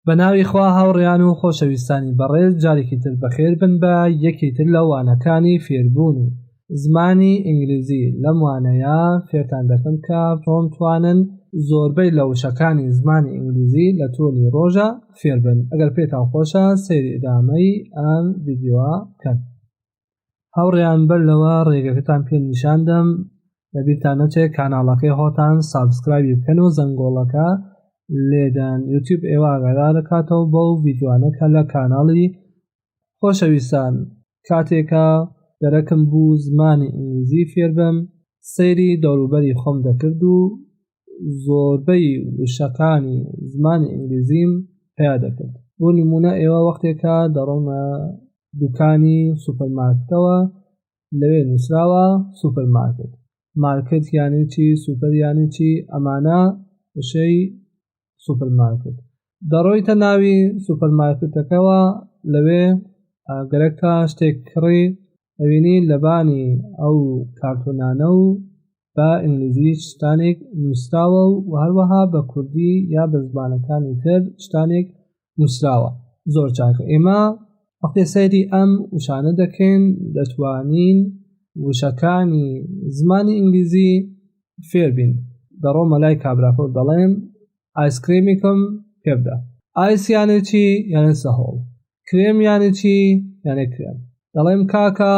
بە ناوی خوا هاوڕێیان و خۆشەویستانی بەڕێز جارێکی تر بەخێر بن بە یەکی تر لە وانەکانی فێربوونی زمانی ئینگلیزی لەم وانەیە فێرتان دەکەم کە چۆن توانن زۆربەی لە وشەکانی زمانی ئینگلیزی لە تۆلی ڕۆژە فێربن ئەگەر پێتان خۆشە سەیری ئیدامەی ئەم ڤیدیۆە بکەن. هاوڕێیان بەر لەوە ڕێگەکەتان پێ نیشان دەم لەبیرتان نەچێت کاناڵەکەی خۆتان subscribe ی بکەن و زەنگۆڵەکە لێدەن یوتیوب ئێوە ئاگادار دەکاتەوە بەو ڤیدیۆانە کە لە کاناڵی خۆشەویستان کاتێکە گەرەکم بوو زمانی ئینگلیزی فێربم سەیری دەوروبەری خۆم دەکرد و زۆربەی وشەکانی زمانی ئینگلیزیم پیا دەکرد بۆ نمونە ئێوە وەختێکە دەڕۆنە دوکانی سوپەرمارکتەوە لەوێ نووسراوە سوپەرمارکت مارکت یانی چی سوپەر یانی چی ئەمانە وشەی سوپەرمارکت دەڕۆیتە ناوی سوپەرمارکتەکەوە لەوێ گەرەکە شتێک کڕی ئەوینی لەبانی ئەو کارتۆنانە و بە ئینگلیزی شتانێک نووسراوە و هەروەها بە کوردی یا بە زمانەکانی تر شتانێک نووسراوە زۆر چاکە ئێمە وەختێ سەیری ئەم وشانە دەکەین دەتوانین وشەکانی زمانی ئینگلیزی فێربین دەڕۆمە لای کابراکۆ دەڵێم ئایسکرێمیکم پێ بدە ice یانێ چی یانێ سەهۆڵ کرێم یانێ چی یانێ کرێم دەڵێم کاکە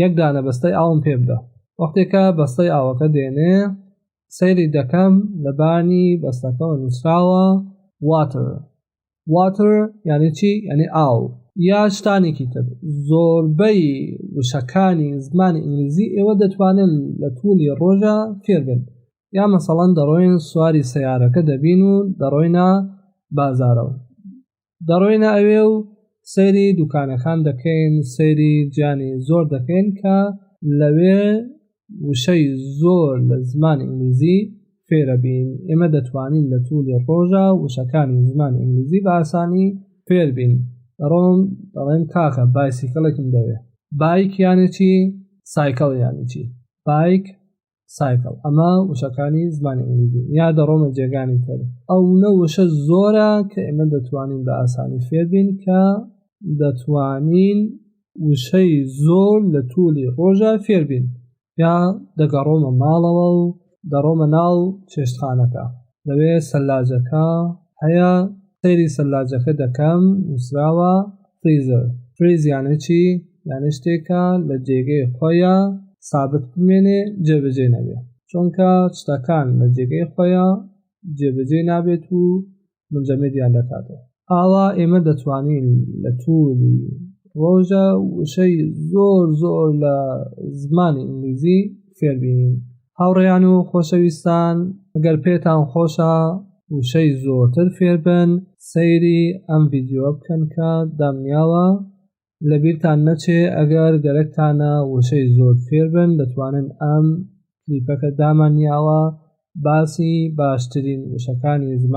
یەک دانە بەستەی ئاوم پێ بدە وەختێکە بەستەی ئاوەکە دێنێ سەیری دەکەم لەبانی بەستەکەەوە نووسراوە water water یعنی چی یعنی ئاو یا شتانێکی تر زۆربەی وشەکانی زمانی ئینگلیزی ئێوە دەتوانن لە تولی ڕۆژە فێربن یا مەسەڵەن دەڕۆین سواری سیارەکە دەبین و دەڕۆینە بازارەوە دەڕۆینە ئەوێ و سەیری دوکانەکان دەکەین سەیری جیانی زۆر دەکەین کە لەوێ وشەی زۆر لە زمان ئینگلیزی فێرەبین ئێمە دەتوانین لە تولی ڕۆژە وشەکانی زمان ئینگلیزی بە ئاسانی فێربین دەڕۆم دەڵێم کاکە بایسیکڵێکم دەوێ bike یانێ چی سایکڵ یانێ چی bike cycle ئەمە وشەکانی زمانی ئینگلیزی یا دەڕۆمە جێگانی تر ئەو نە وشە زۆرە کە ئێمە دەتوانین بە ئاسانی فێربین کە دەتوانین وشەی زۆر لە تولی ڕۆژە فێربین یا دەگەڕۆمە ماڵەوە و دەڕۆمە ناو چێشتخانەکە لەوێ سەلاجەکە هەیە سەیری سەلاجەکە دەکەم نووسراوە freezer freeze یانە چی یانە شتێکە لە جێگەی خۆیە سابت بمێنێ جێبەجێ نەبێ چونکە شتەکان لە جێگەی خۆیان جێبەجێ نابێت و منجەمدیان دەکاتەوە ئاوا ئێمە دەتوانین لە تولی ڕۆژە وشەی زۆر زۆر لە زمانی ئینگلیزی فێربین هاوڕێیان و خۆشەویستان ئەگەر پێتان خۆشە وشەی زۆرتر فێربن سەیری ئەم ڤیدیۆ بکەن کە دامنیاوە لەبیرتان نەچێ ئەگەر گەرەکتانە وشەی زۆر فێربن دەتوانن ئەم کلیپەکە دامانیاوە باسی باشترین وشەکانی زمان.